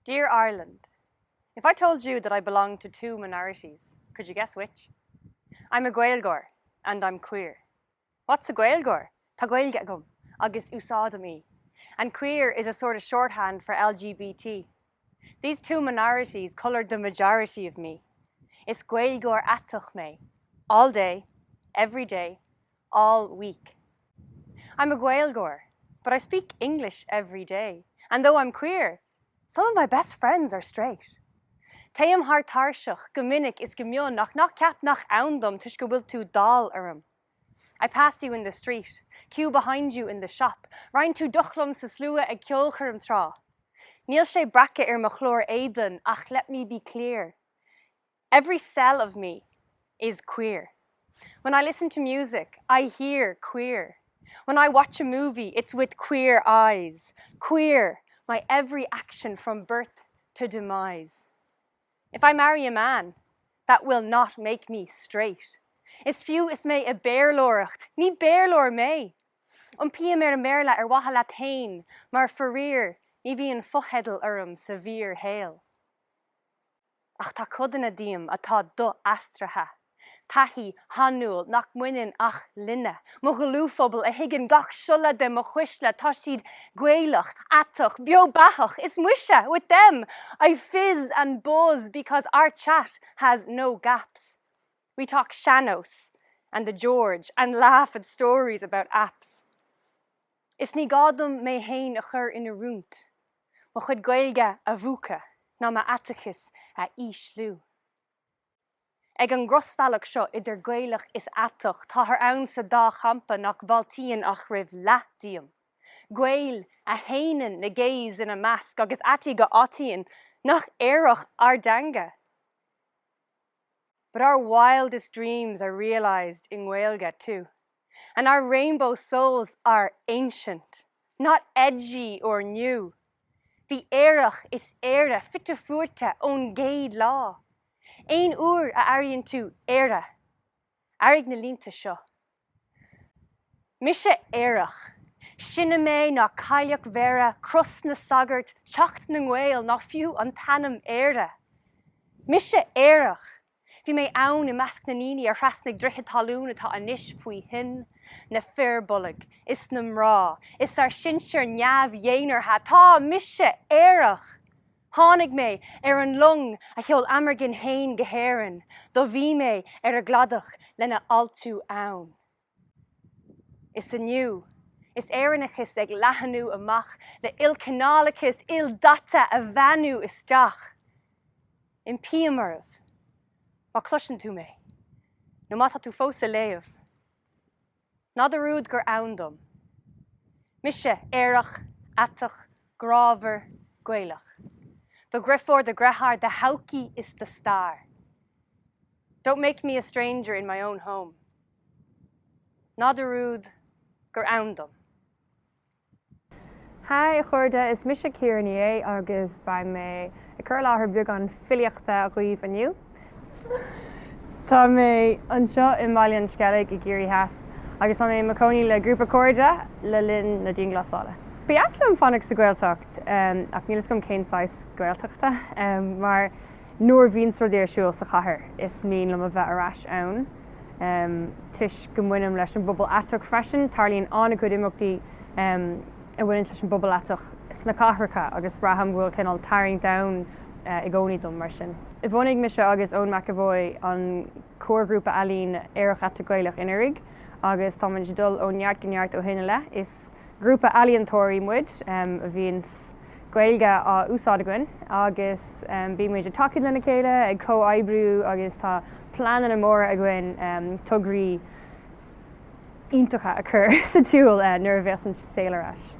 Dear Ireland, If I told you that I belong to two minorities, could you guess which? I'm a Gaeilgeoir and I'm queer. What's a Gaeilgeoir? Tá Gaeilge agam agus úsáidim í. And queer is a sort of shorthand for LGBT. These two minorities coloured the majority of me. Is Gaeilgeoir aiteach mé. All day, every day, all week. I'm a Gaeilgeoir, but I speak English every day. And though I'm queer, some of my best friends are straight. Téim thar tairseach go minic is go mion ach ná ceap nach ann dom toisc go bhfuil tú dall orm. I pass you in the street, queue behind you in the shop, roinn tú deoch liom sa slua ag ceolchoirm tráth. Níl sé breactha ar mo chlár éadain ach let me be clear. Every cell of me is queer. When I listen to music, I hear queer. When I watch a movie, it's with queer eyes. Queer, my every action from birth to demise. If I marry a man, that will not make me straight. Is fiú is mé ag Béarlóireacht, ní Béarlóir mé! Iompaím ar an mBéarla ar mhaithe leat féin, mar faraor, ní bhíonn fotheidil orm sa bhfíorshaol. Ach tá codanna díom atá do-aistrithe, taithí shainiúil nach mbaineann ach linne, mo dhlúthphobal a thuigeann gach siolla de mo chuisle, tá siad Gaelach, aiteach, beo beathach, is mise with them! I fizz and buzz because our chat has no gaps. We talk sean-nós and the George and laugh at stories about apps. Is ní gá dom mé féin a chur in oiriúint, mo chuid Gaeilge a mhúchadh ná m'aiteachas a ísliú. Ag an gcrosbhealach seo idir Gaelach is aiteach, táthar ann sa dá champa nach bhfáiltíonn ach roimh leath díom. Gaeil a shéanann na gays ina measc agus aitigh a áitíonn nach aerach ár dteanga. But our wildest dreams are realised i nGaeilge too. And our rainbow souls are ancient, not edgy or new. Bhí aerach is Éire fite fuaite ón gcéad lá. Aon uair a airíonn tú Éire, airigh na línte seo. Mise aerach. Sine mé ná Cailleach Bhéarra, Cros na Sagart, Teacht na nGael ná fiú an t-ainm Éire. Mise aerach. Bhí mé ann i measc na ndaoine a thrasnaigh droichead talún atá anois faoi thoinn, na fir bolg is na mná is ár sinsir neamh-dhénártha. Tá mise aerach! Tháinig mé ar an long a sheol Amergin fhéin go hÉirinn, do bhí mé ar an gcladach lena fháiltiú ann. Is inniu, is Éireannachas ag leathnú amach le ilchineálachas ildaite a bheannú isteach. Impím oraibh, má chloiseann tú mé, nó má tá tú fós ag léamh, ná dearúd gur ann dom. Mise aerach, aiteach, grámhar, Gaelach. Do dheirfiúr, do dheartháir, do thodhchaí is do stair. Don't make me a stranger in my own home. Ná dearúd gur ann dom. Haigh a chairde, is mise Ciara Ní É agus beidh mé ag cur i láthair beagán filíochta dhaoibh inniu. Tá mé anseo i mBaile an Sceilg i gCiarraí Theas agus tá mé i mo chónaí le grúpa cairde le linn na dianghlasála. Ba dheas liom fanacht sa Ghaeltacht ach níl fhios agam cén saghas Gaeltachta mar nuair a bhíonns rudaí ar siúl sa chathair is mian liom a bheith ar ais ann. Toisc go mbainim leis an bpobal aiteach freisin, tarlaíonn an-chuid imeachtaí a bhaineann leis an bpobal aiteach sna cathracha agus braithim go bhfuil cineál tarraingt ann i gcónaí dom mar sin. Bhunaigh mise agus Eoin McEvoy an comharghrúpa ealaíon Aerach Aiteach Gaelach anuraidh agus táimid ag dul ó neart go neart ó shin i leith. Is grúpa ealaíontóirí muid a bhíonns Gaeilge á úsáid againn agus bímid ag tacú lena chéile, ag comhoibriú agus tá pleananna móra againn tograí iontacha a chur sa tsiúl nuair a bheas an saol ar ais.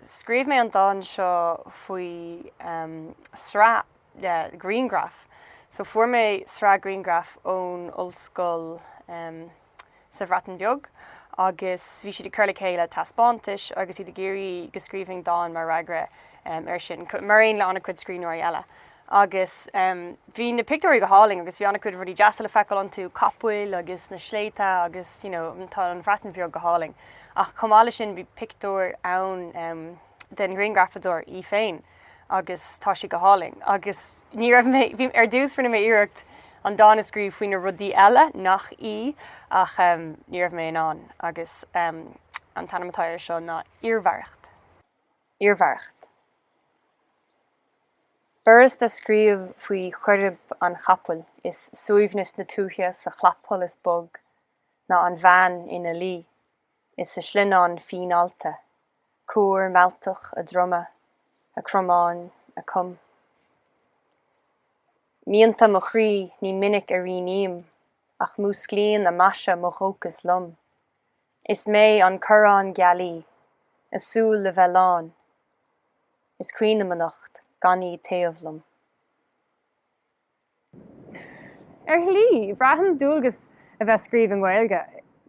Scríobh mé an dán seo faoi sraith grianghraf. So fuair mé sraith grianghraf ón ollscoil sa Bhreatain Bheag agus bhí siad ag cur le chéile taispeántais agus iad ag iarraidh go scríobhfainn dán mar fhreagra air sin, mar aon le an-chuid scríbhneoirí eile. Agus bhí na pictiúirí go hálainn agus bhí an-chuid rudaí deasa le feiceáil iontu, capaill agus na sléibhte agus you know tá an Bhreatain Bheag go hálainn. Ach chomh maith leis sin bhí pictiúr ann den ghrianghrafadóir í féin. Agus tá sé go hálainn. Agus ní raibh mé, bhí, ar dtús rinne mé iarracht an dán a scríobh faoi na rudaí eile nach í ach ní raibh mé in ann. Agus an t-ainm atá air seo ná Iarmhaireacht. Iarmhaireacht. B'fhurasta scríobh faoi choirib an chapaill is suaimhneas na tuaithe sa chlapsholas bog ná an bhean ina luí is a slinneán fíneálta, cuar mealltach a droma, a cromáin, a com. Mianta mo chroí ní minic a rianaím ach músclaíonn a maise mo dhóchas lom. Is mé an corrán gealaí, a súil le bheith lán, is caoinim anocht gan í taobh liom. Ar shlí, braithim dualgas a bheith ag scríobh i nGaeilge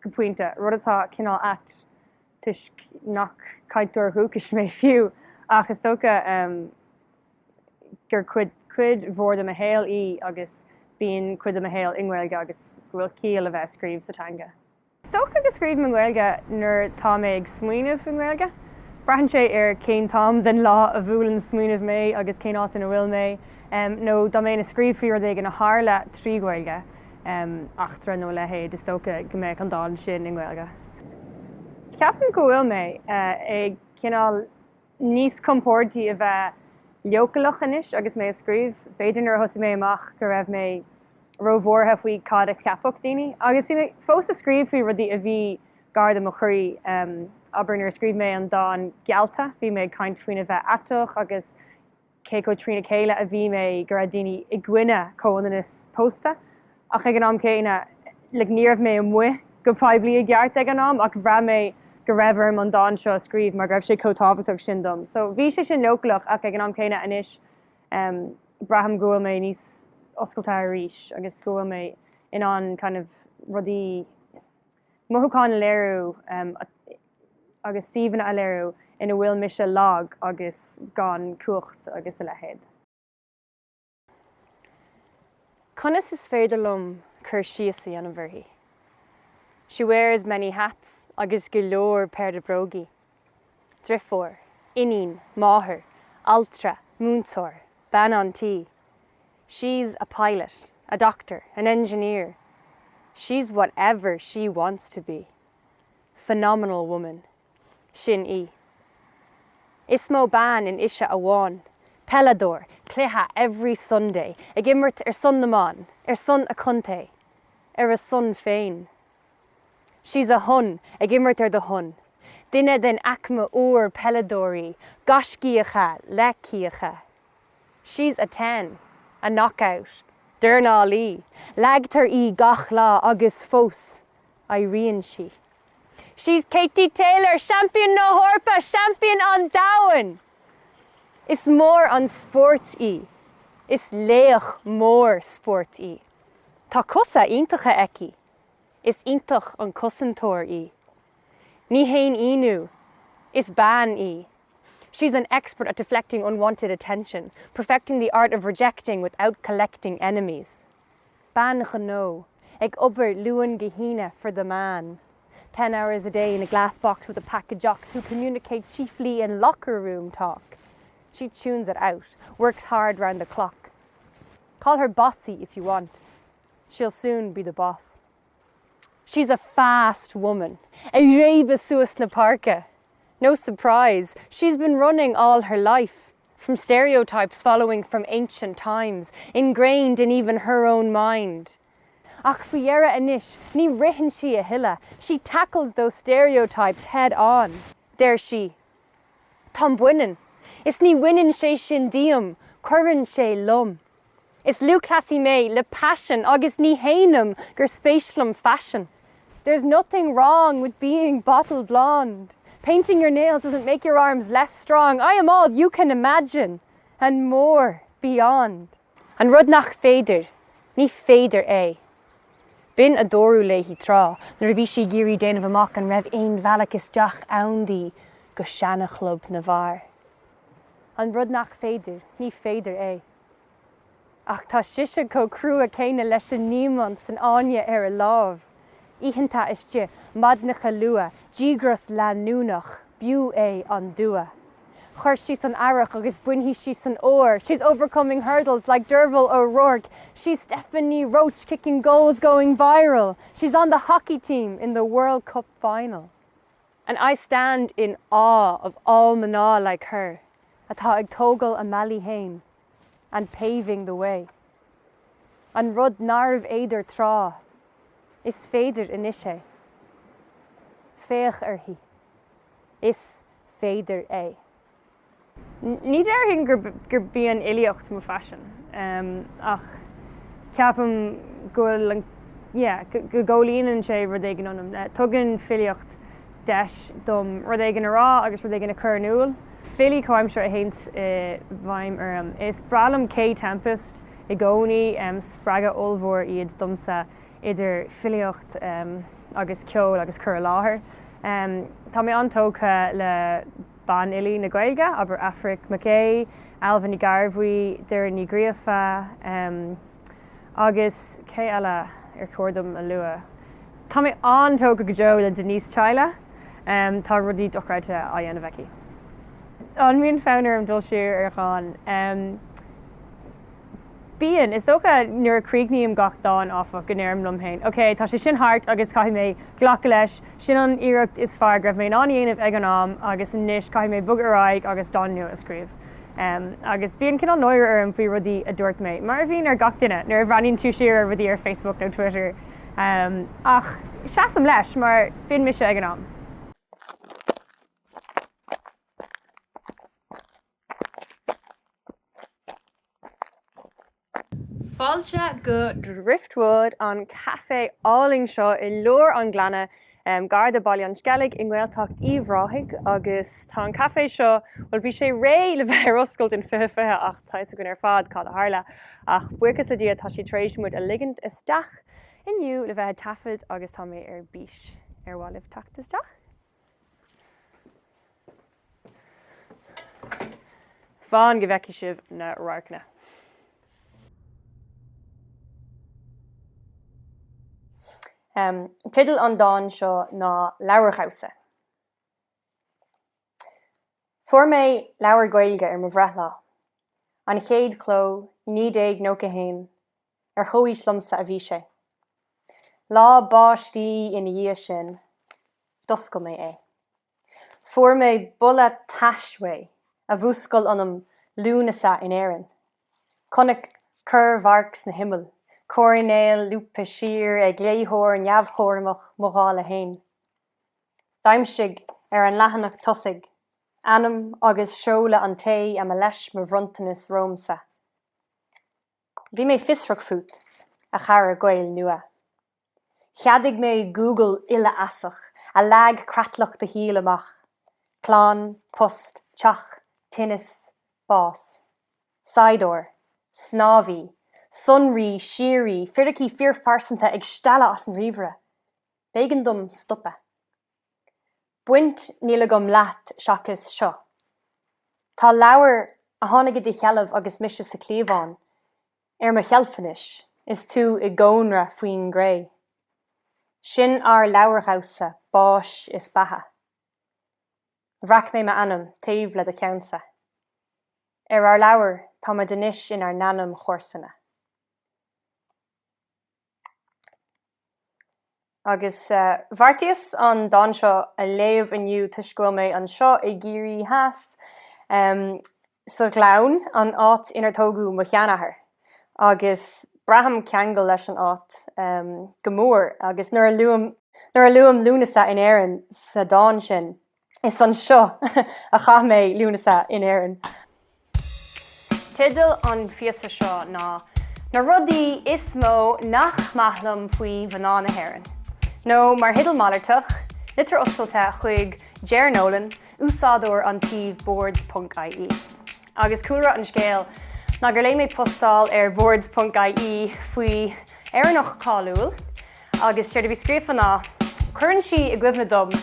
go pointe, rud atá cineál ait toisc nach cainteoir dhúchais mé fiú, ach is dócha gur cuid cuid mhór de mo shaol í agus bíonn cuid de mo shaol i nGaeilge agus go bhfuil ciall a bheith ag scríobh sa teanga. Is dócha go scríobhaim i nGaeilge nuair atá mé ag smaoineamh i nGaeilge. Braitheann sé ar cén t-am den lá a bhuaileann smaoineamh mé agus cén áit ina bhfuil mé. Nó dá mbeinn ag scríobh faoi rud éigin a tharla trí Ghaeilge, eachtra nó a leithéid, is dócha go mbeadh an dán sin i nGaeilge. Ceapaim go bhfuil mé ag cineál níos compordaí a bheith leochaileach anois agus mé ag scríobh. B'fhéidir nuair a thosaigh mé amach go raibh mé róbhuartha faoi cad a cheapfadh daoine. Agus bhí mé fós ag scríobh faoi rudaí a bhí gar do mo chroí. Abair nuair a scríobh mé an dán 'Geallta', bhí mé ag caint faoina bheith aiteach agus cé chomh trína chéile a bhí mé go raibh daoine i gcoinne comhionannas pósta. Ach ag an am céanna, like, ní raibh mé amuigh go poiblí i gceart ag an am ach bhraith mé go raibh orm an dán seo a scríobh mar go raibh sé chomh tábhachtach sin dom. So bhí sé sin leochaileach ach ag an am céanna anois braithim go bhfuil mé níos oscailte arís agus go bhfuil mé in ann kind of rudaí, mothúcháin a léiriú agus suíomhanna a léiriú ina bhfuil mise lag agus gan cumhacht agus a leithéid. Conas is féidir liom cur síos a dhéanamh uirthi? She wears many hats agus go leor péire brógaí. Driofúr, iníon, máthair, altra, múinteoir, bean an tí. She's a pilot, a doctor, an engineer. She's whatever she wants to be. Phenomenal woman. Sin í. Is mó bean in ise amháin. Peileadóir, cluiche every Sunday, ag imirt ar son na mban, ar son a contae, ar a son féin. She's a hun, ag imirt ar do shon. Duine den aicme úr peileadóirí, gaiscíocha le cíocha. She's a ten, a knockout, dornálaí, leagtar í gach lá agus fós éiríonn sí. She's Katie Taylor, seaimpín na hEorpa, seaimpín an domhain! Is mór an spórt í. Is laoch mór spóirt í. Tá cosa iontacha aici. Is iontach an cosantóir í. Ní haon ionadh, is bean í. She's an expert at deflecting unwanted attention, perfecting the art of rejecting without collecting enemies. Bean ghnó, ag obair Luan go hAoine for the man. 10 hours a day in a glass box with a pack of jocks who communicate chiefly in locker room talk. She tunes it out, works hard round the clock. Call her bossy if you want. She'll soon be the boss. She's a fast woman, ag réabadh suas na páirce. No surprise, she's been running all her life, from stereotypes following from ancient times, ingrained in even her own mind. Ach faoi dheireadh anois, ní ritheann sí a thuilleadh, she tackles those stereotypes head on. Deir sí, Táim baineann, is ní bhaineann sé sin díom, cuireann sé liom. Is lúthchleasaí mé le paisean agus ní shéanaim gur spéis liom faisean. There's nothing wrong with being bottle blonde. Painting your nails doesn't make your arms less strong. I am all you can imagine and more beyond. An rud nach féidir, ní féidir é. B'in a dúradh léi tráth nuair a bhí sí ag iarraidh déanamh amach an raibh aon bhealach isteach ann di go seana-chlub na bhfear. An rud nach féidir, ní féidir é. Ach tá sise chomh crua céanna leis an ndiamant san fháinne ar a láimh. Oícheanta istigh, maidneacha luath, díograis leanúnach, b'fhiú é an dua. Chuir sí san earrach agus bainfidh sí san fhómhar. She's overcoming hurdles like Derval O'Rourke. She's Stephanie Roche kicking goals going viral. She's on the hockey team in the World Cup final. And I stand in awe of all mná like her atá ag tógáil a mbealaí fhéin and paving the way. An rud nárbh fhéidir tráth, is féidir anois é. Féach uirthi. Is féidir é. Ní déarfainn gurb í an fhilíocht mo phaisean ach ceapaim go bhfuil an, yeah, go gcomhlíonann sé rud éigin ionam. Tugann filíocht deis dom rud éigin a rá agus rud éigin a chur in iúl. Filí comhaimseartha a théanns i bhfeidhm orm. Is breá liom Kae Tempest i gcónaí, spreagadh ollmhór iad domsa idir filíocht agus ceol agus cur i láthair. Tá mé an-tógtha le banfhilí na Gaeilge, abair Aifric Mac Aodha, Ailbhe Ní Ghearbhuigh, Doireann Ní Ghríofa, agus cé eile ar chóir dom a lua? Tá mé an-tógtha go deo le Denise Chaila, tá rudaí dochreidte á dhéanamh aici. An mbíonn fonn orm dul siar ar dhán? Bíonn. Is dócha nuair a chríochnaím gach dán, áfach, go ndeirim liom féin, 'Ok, tá sé sin thart agus caithfidh mé glacadh leis, sin an iarracht is fearr go raibh mé in ann a dhéanamh ag an am agus anois caithfidh mé bogadh ar aghaidh agus dán nua a scríobh. Agus bíonn cineál náire orm faoi rudaí a dúirt mé, mar a bhíonn ar gach duine nuair a bhreathnaíonn tú siar ar rudaí ar Facebook nó Twitter. Ach seasaim leis, mar b'in mise ag an am. Fáilte go Driftwood, an caifé álainn seo i lár an Ghleanna, gar do Baile an Sceilg i nGaeltacht Uíbh Ráthaigh agus tá an caifé seo, bhuel bhí sé réidh le bheith ar oscailt in 2020 ach tá fhios againn ar fad cad a tharla ach buíochas le Dia tá siad tar éis muid a ligint isteach inniu le bheith ag taifead agus tá mé ar bís. Ar mhaith libh teacht isteach? Fan go bhfeicfidh sibh na radharcanna. Teideal an dáin seo ná Leabhar Dhamhsa. Fuair mé leabhar Gaeilge ar mo bhreithlá. An chéad chló, 1991, ar chomhaois liomsa a bhí sé. Lá báistí ina dhiaidh sin, d'oscail mé é. Fuair mé boladh tais uaidh a mhúscail ionam Lúnasa in Éirinn. Chonac corrmharc sna himill, coirnéal lúbtha siar ag léitheoir neamhchúramach mo dhála féin. D'aimsigh ar an leathanach tosaigh ainm agus seoladh an té a mba leis mo bhronntanas romhamsa. Bhí mé fiosrach fút, a chara Gaeil nua. Cheadaigh mé Google uilefheasach a leag creatlach do shaoil amach, clann, post, teach, tinneas, bás. Saighdiúir, snámhaí, sonraí síoraí, fíricí fíorphearsanta ag stealladh as an ríomhaire. B'éigean dom stopadh. Baint níl agam leat seachas seo. Tá leabhar, a tháinig i do sheilbh agus mise sa chliabhán, ar mo sheilf anois, is tú i gcónra faoin gcré. Sin ár leabhar dhamhsa báis is beatha. Bhreac mé m'ainm taobh le do cheannsa. Ar ár leabhar táimid anois inár n-ainm chomharsana. Agus bheartaíos an dán seo a léamh inniu toisc go bhfuil mé anseo i gCiarraí Theas, sa Ghleann, an áit inar tógadh mo sheanathair. Agus braithim ceangal leis an áit go mór agus nuair a luaim, nuair a luaim Lúnasa in Éirinn sa dán sin, Is anseo a chaith mé Lúnasa in Éirinn. Teideal an phíosa seo ná Na rudaí is mó nach maith liom faoi mhná na hÉireann. Nó mar theideal malartach, litir oscailte chuig Ger Nolan, úsáideoir an tsuímh boards ponc ie. Agus cúlra an scéil ná gur léigh mé postáil ar boards ponc ie faoi Éireannach cáiliúil, Agus séard a bhí scríofa ná, Cuireann sí i gcuimhne dom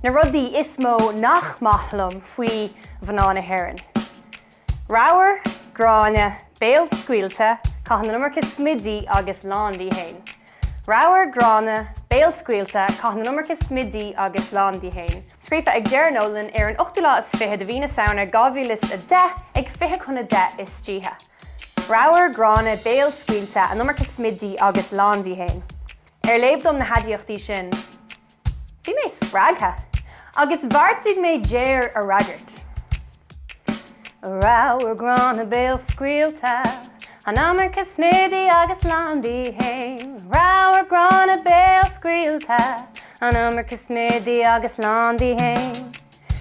na rudaí is mó nach maith liom faoi mhná na hÉireann. Ramhar, gránna, béalscaoilte, caitheann an iomarca smididh agus lán di fhéin. Ramhar, gránna, béalscaoilte, caitheann an iomarca smididh agus lán di fhéin. Scríofa ag Ger Nolan ar an ochtú lá is 20 de mhí na Samhna 2010 ag 20 chun 10 istoíche. Ramhar, gránna, béalscaoilte, an iomarca smididh agus lán di fhéin. Ar léamh dom na haidiachtaí sin, bhí mé spreagtha agus bheartaigh mé Ger a fhreagairt. Ramhar, gránna, béalscaoilte, an iomarca smididh agus lán di fhéin. Ramhar, gránna, béalscaoilte, an iomarca smididh agus lán di fhéin.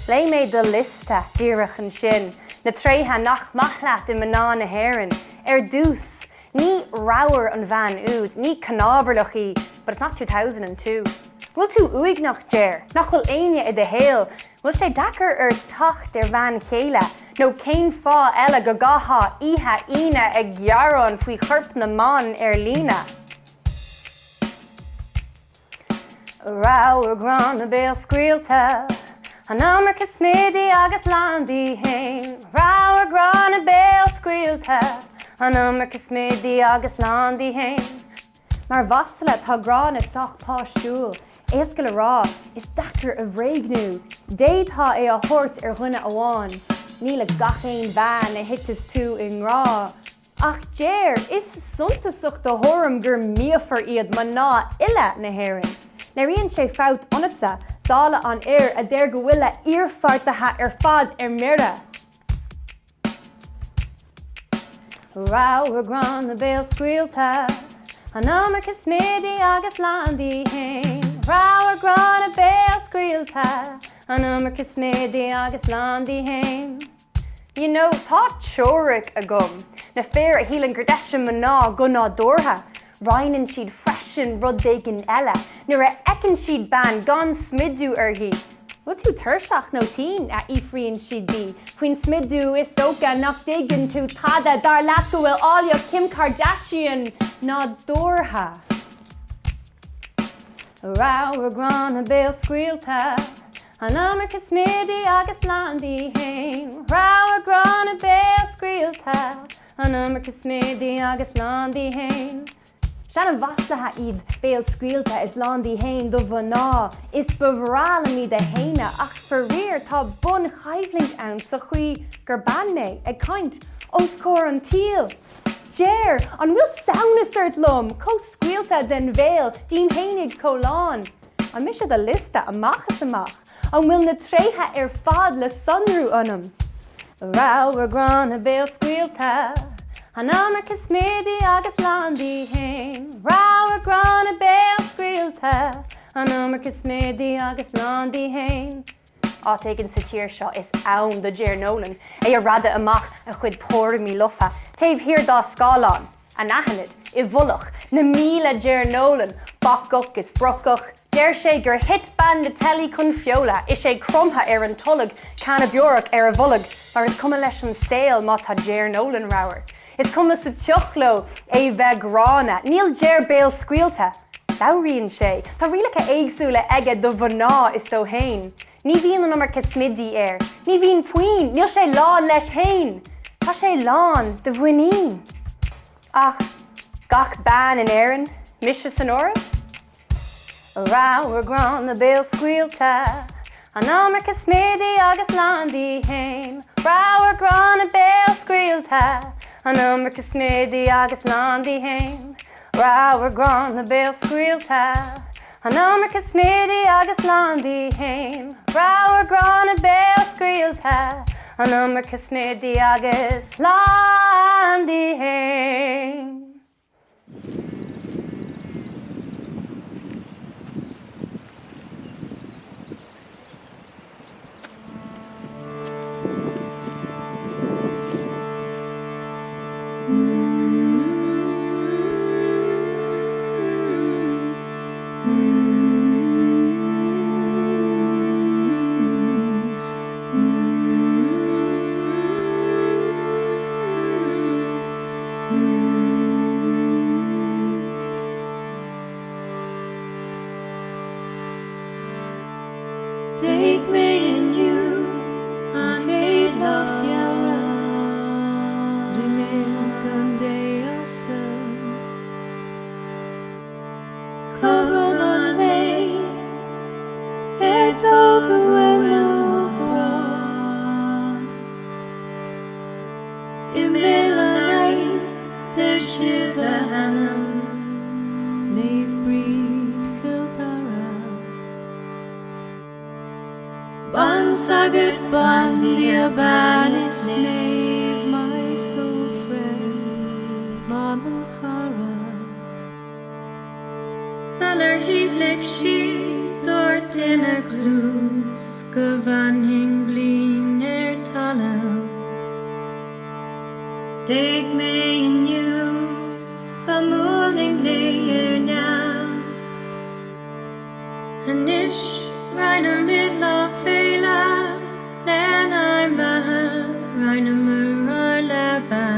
Léigh mé do liosta díreach ansin, na tréithe nach maith leat i mná na hÉireann. Ar dtús, Ní ramhar an bhean úd, ní cnámharlach í, but it's not 2002. Bhfuil tú uaigneach, Ger? Nach bhfuil éinne i do shaol? Bhfuil sé deacair ort teacht ar bhean chéile? Nó cén fáth eile go gcaithfeá oíche Aoine ag gearán faoi chorp na mban ar líne? Ramhar, gránna, béalscaoilte, an iomarca smididh agus lán di fhéin. Ramhar, gránna, béalscaoilte, an iomarca smididh agus lán di fhéin. Mar mhasla, tá gránna sách páistiúil, éasca le rá, is deacair a bhréagnú. D'fhéadfá é a thabhairt ar dhuine amháin, ní le gach aon bhean a thiteas tú i ngrá. Ach Ger, is suntasach do thuairim gur míofar iad mná uile na hÉireann. Léiríonn sé fabht ionatsa, dála an fhir a deir go bhfuil a iarpháirtithe ar fad ar mire. Ramhar, gránna, béalscaoilte, an iomarca smididh agus lán di fhéin. Ramhar, gránna, béalscaoilte, an iomarca smididh agus lán di fhéin. You know, tá teoiric agam. Na fir a shíleann gur deise mná go nádúrtha, roinneann siad freisin rud éigin eile nuair a fheiceann siad bean gan smidiú uirthi. Bhfuil tú tuirseach nó tinn? a fhiafraíonn siad di. Faoin smidiú, is dócha nach dtuigeann tú tada, dar leat go bhfuil áilleacht Kim Kardashian nádúrtha. Ramhar, gránna, béalscaoilte, an iomarca smididh agus lán di fhéin. Ramhar, gránna, béalscaoilte, an iomarca smididh agus lán di fhéin. Seana-mhaslaithe iad béalscaoilte is lán di fhéin do mhná, is ba bhreá liom iad a shéanadh ach faraor tá bunchoimhlint ann sa chaoi gur bean mé ag caint os comhair an tsaoil. Ger, an bhfuil samhnas ort liom, chomh scaoilte den bhéal, dím fhéinig chomh lán? An mise do liosta amach is amach? An bhfuil na tréithe ar fad le sonrú ionam? Ramhar, gránna, béalscaoilte, an iomarca smididh agus lán di fhéin. Ramhar, gránna, béalscaoilte, an iomarca smididh agus lán di fhéin. Áit éigin sa tír seo is ann do Ger Nolan, é ag raideadh amach a chuid tuairimí lofa taobh thiar dá scáileán, anaithnid, i bhfolach, na 1,000 Ger Nolan, bacach is brocach. Deir sé gur thit bean na teilí chun feola, is é cromtha ar an tolg, canna beorach ar a bholg, mar is cuma leis an saol má tá Ger Nolan ramhar. Is cuma sa tsioc leo é bheith gránna. Níl Ger béalscaoilte. Labhraíonn sé. Tá rialacha éagsúla aige do mhná is dó fhéin. Ní bhíonn an iomarca smididh air. Ní bhíonn puinn. Níl sé lán leis fhéin. Tá sé lán de mhuinín. Ach gach bean in Éirinn, mise san áireamh? Ramhar, gránna, béalscaoilte, an iomarca smididh agus lán di fhéin. Ramhar, gránna, béalscaoilte, an iomarca smididh agus lán di fhéin. Ramhar, gránna, béalscaoilte, an iomarca smididh agus lán di fhéin. Ramhar, gránna, béalscaoilte, an iomarca smididh agus lán di fhéin. sibh a hainm, Naomh Bríd Chill Dara. Ban-sagart, bandia, bean is naomh, my soul friend, m'anamchara. Sular shíothlaigh sí, dúirt ina cluas go bhfanfainn bliain ar talamh. D'éag mé inniu go mbuailfinn léi ar neamh. Anois roinnimid lá féile lenár mbeatha, roinneamar ár leaba.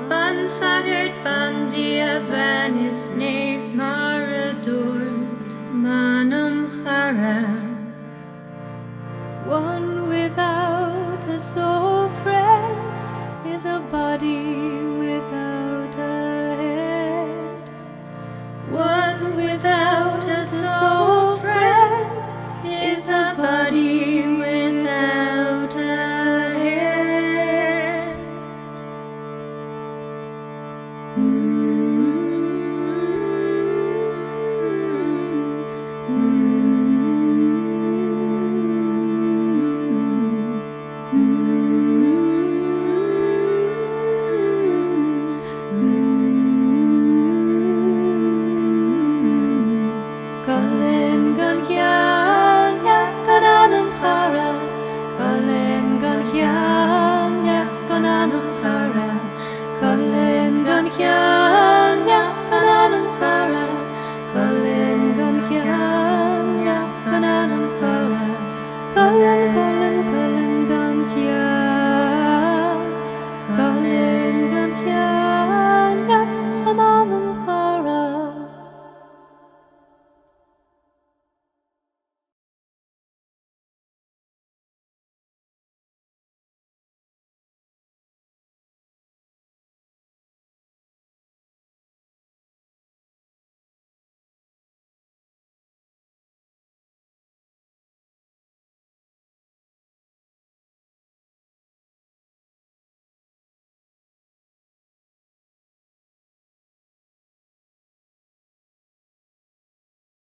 Ban-sagart, bandia, bean is naomh mar a dúirt m'anamchara. One without a soul friend is a body.